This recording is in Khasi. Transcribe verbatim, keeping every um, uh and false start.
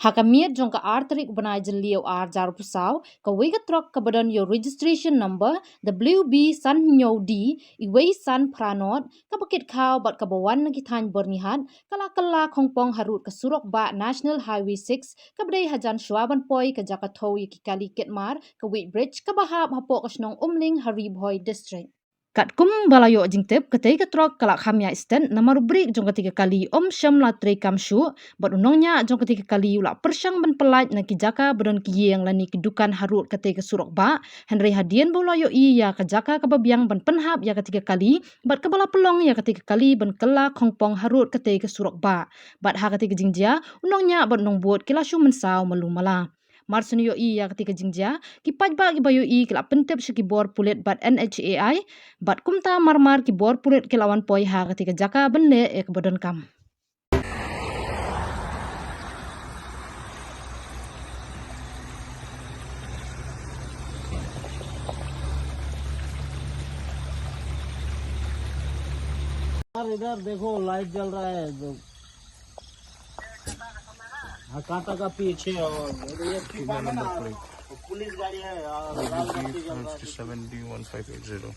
Ha ka miet jong ka ar tarik u bnai Jylliew ar hajar arphew saw, kawei ka trok kaba don ïa u registration number W B san hynñiew D, iwei san phra nod, kaba kit khaw bad kaba wan na ki thaiñ Byrnihat, ka la kylla khongpong harud ka surok bah National Highway six, kaba dei hajan shuwa ban poi ka jaka thew ïa ki kali kit mar, ka weight bridge, kaba hap hapoh ka shnong Umling ha Ri Bhoi District. Katkum ba la ïoh jingtip, katei ka trok ka la kham ïaid stet namar u brake jong katei ka kali um shym la treikam shuh, bad u nongñiah jong katei ka kali u la pyrshang ban pyllait na ki jaka ba don ki ïing lane ki dukan harud katei ka surok bah, hynrei hadien ba u la ïohi ïa ka jaka kaba biang ban pynhap ïa katei ka kali, bad kaba la pynlong ïa katei ka kali ban kylla khongpong harud katei ka surok bah. Bad ha katei ka jingjia, u nongñiah bad u nongbud ki la shu mynsaw malu mala. Mar shu ïohi ïa katei ka jingjia, ki paidbah kiba ïohi ki la pyntip sha ki bor pulit bad N H A I, bad kumta marmar ki bor pulit ki la wan poi ha katei ka jaka ban leh ïa kaba donkam. यार, इधर देखो, लाइट जल रहा है, जो हाँ, कांटा का पीछे और ये पीछे वाला ना, पुलिस गाड़ी है और लाल बत्ती जल रहा है। Seven D one five eight zero.